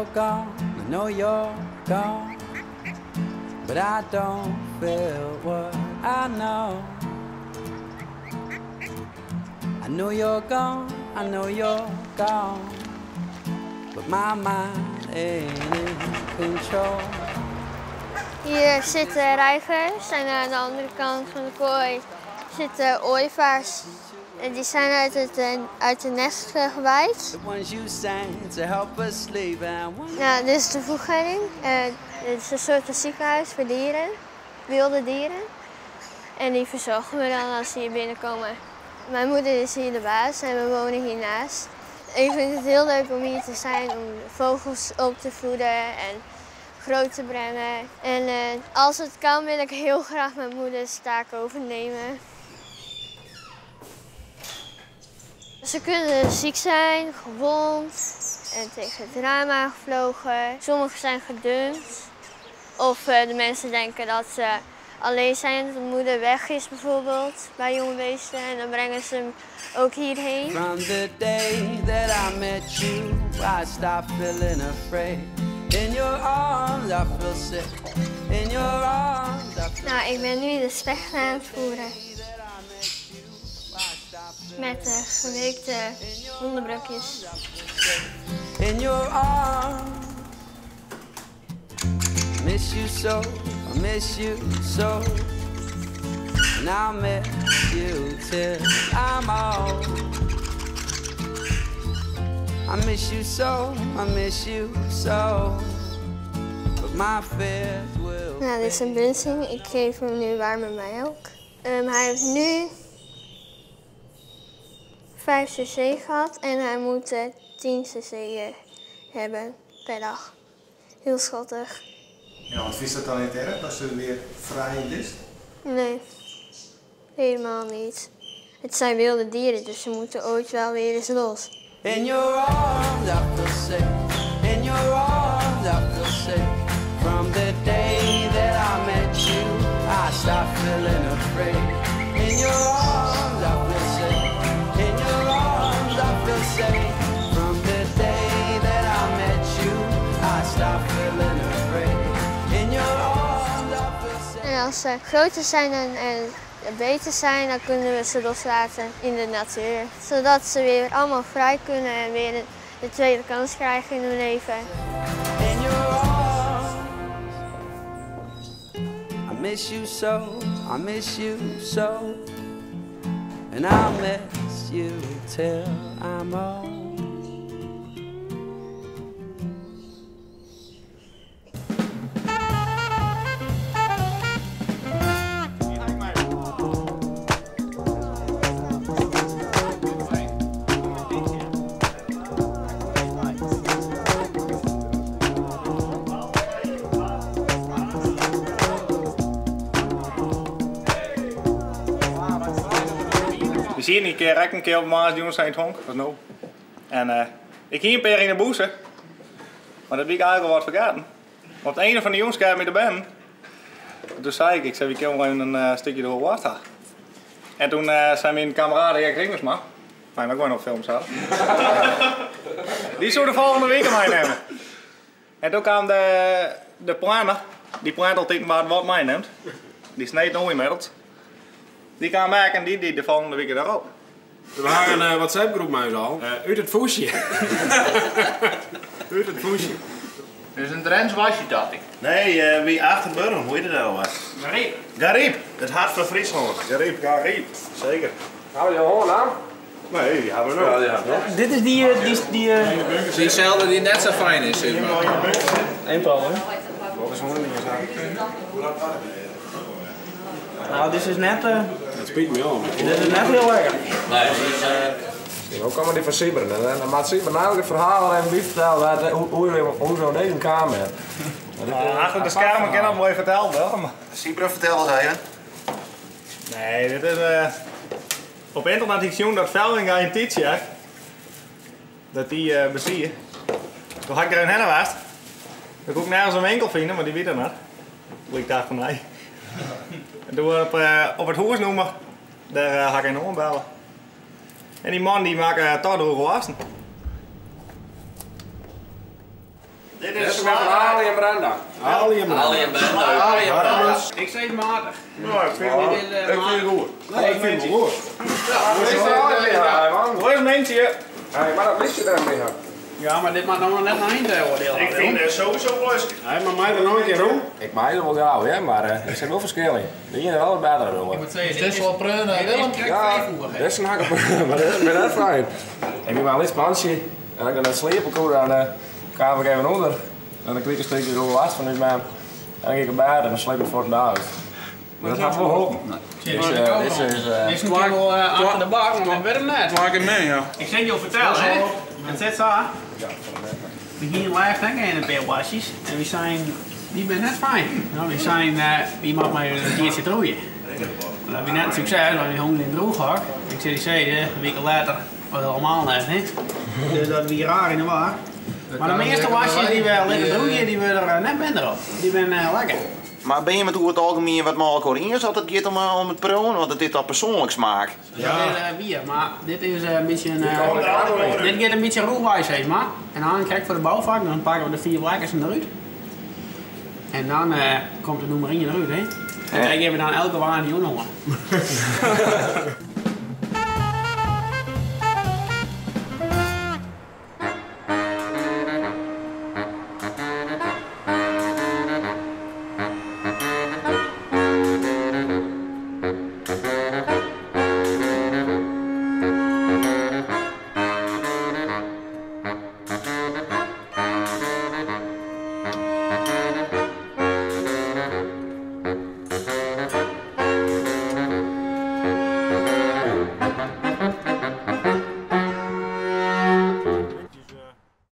you're gone, I know you're gone. But I don't feel what I know. I know you're gone, I know you're gone. But my mind ain't in control. Hier zitten reigers en aan de andere kant van de kooi zitten ooievaars. En die zijn uit de nest gewaaid. The ones you sang to help us sleep and one Nou, dit is de voeding. Dit is een soort van ziekenhuis voor dieren, wilde dieren. En die verzorgen we dan als ze hier binnenkomen. Mijn moeder is hier de baas en we wonen hiernaast. Ik vind het heel leuk om hier te zijn, om vogels op te voeden en groot te brengen. En als het kan wil ik heel graag mijn moeders taak overnemen. Ze kunnen ziek zijn, gewond en tegen het raam aangevlogen. Sommigen zijn gedumpt. Of de mensen denken dat ze alleen zijn, dat de moeder weg is bijvoorbeeld bij jonge beesten. En dan brengen ze hem ook hierheen. From the day that I met you, I stopped feeling afraid. In your arms I feel sick. In your arms I feel Nou, ik ben nu de spechten aan het voeren. Met de geweekte hondenbrokjes. In your arms. Miss you so, I miss you so. And I'll miss you till I'm old. I miss you so, I miss you so. But my fears will Nou, dit is een bunzing. Ik geef hem nu warme melk. Hij heeft nu 5 cc gehad en hij moet 10 cc hebben per dag. Heel schattig. Ja, want is dat dan niet erg als ze weer vrij is? Nee, helemaal niet. Het zijn wilde dieren, dus ze moeten ooit wel weer eens los. In your arms I feel safe. In your arms I feel safe. From the day that I met you, I stopped feeling afraid. In your arms I feel safe. In your arms I feel safe. From the day that I met you, I stopped feeling afraid. In your arms I feel safe. En als ze groter zijn en beter zijn, dan kunnen we ze loslaten in de natuur. Zodat ze weer allemaal vrij kunnen en weer de tweede kans krijgen in hun leven. In your arms. I miss you so, I miss you so. And I'll miss you till I'm old. We zien een keer, ik een keer op Maas jongens zijn het honk, dat is nou. En ik ging een paar in de boeze, maar dat heb ik eigenlijk al wat vergeten. Want een van de jongens kwam met de band. En toen zei ik, ik zei, ik wil even een stukje door water. En toen zijn mijn kameraden, Erik Ringersma, maar ik gewoon op film zelf. Die zou de volgende week meenemen. En toen kwam de planner, die plant altijd maar wat meeneemt. Die sneed nog inmiddels. Die kan maken en die die de volgende week daarop. We hebben een WhatsApp groep met al. Uit het voesje. Uit het voesje. Dus een Drents was je, dacht ik. Nee, wie Achterburg, hoe heet het nou? Gariep. Gariep, het hart van Friesland. Gariep, Gariep. Zeker. Gaan we die al horen, Nee, die hebben we nog. Ja, die hebben we nog. Dit is die Diezelfde die net zo fijn is, zeg maar. Eén paal, hè? Wat is gewoon niet meer Nou, dit is net, Dat spiet me om. Dit is net heel lekker. Nee. Hoe kan maar die van Sybren? En dan maakt Sybren eigenlijk het verhaal en wie vertelt hoe zo deze kamer. Nou, achter de schermen kan dat mooi verteld wel. Maar... Sybren, vertel eens even. Nee, dit is op internet ik zie dat Vellinga in Tietje, dat die bezie. Toen had ik er een henne was. Dat kon ik nergens een winkel vinden, maar die weet dat niet. Toen ik dacht van nee. En toen op het hoesnummer, daar had ik een oorbellen. En die man die maakte toch door wassen. Dit Dit is met Ali en Brenda. Ali en Brenda. Ali en Brenda. Ali en Brenda. Ik zeg matig. Nou, ik vind het Dit is, Ik vind het goed. Nee, ik vind het wel goed. Ja, man. Hoe is Mintje? Hey, maar dat wist je daarmee. hè? Ja, maar dit mag nog net een eindoordeel. Ik vind het sowieso leuk. Hij maar mij er nooit in rond. Ik maak het wel gauw, hè, maar er zit wel verschil in. De ene wel wat beter dan Ik moet zeggen, Dit is wel preun, hè, Dit is Willem? krek Ja, vijfhoekig, hè. dat is een hak op, maar dat is net fijn. Ik ben maar een spansje en als ik dan naar het slepen kom, dan kwam ik even onder. En dan klik ik een stukje door last van die man. En dan ging ik erbij en dan sleep ik voor het uit. Maar dat gaat wel helpen. Dus, dit is, Dit is een keer wel achter de bak, maar dat werd hem net. Maak hem mee, ja. Ik zeg je vertellen, hè. Het zit zo. We gingen live denk ik in een paar wasjes. En we zijn, die ben net fijn. Nou, we zijn, wie mag mij een keertje troeien. Dat heb je net een succes, want die hongen in het droeghak. Ik zei, die zei, een week later was het allemaal net, hè. Dus dat wie raar in de war. Maar de meeste wasjes die we liggen droeien, die worden er net minder op. Die zijn lekker. Maar ben je met hoe het algemeen wat mogelijk in zat het gaat om het proon, want het is dat persoonlijk smaak. Ja. Dit is bier, maar dit is een beetje een, dit gaat een beetje roerwijs, zeg maar. En dan kijk ik voor de bouwvak, dan pakken we de 4 lekkers eruit. En dan komt de nummer 1 eruit, hè. En daar geven we dan elke waan die jongen.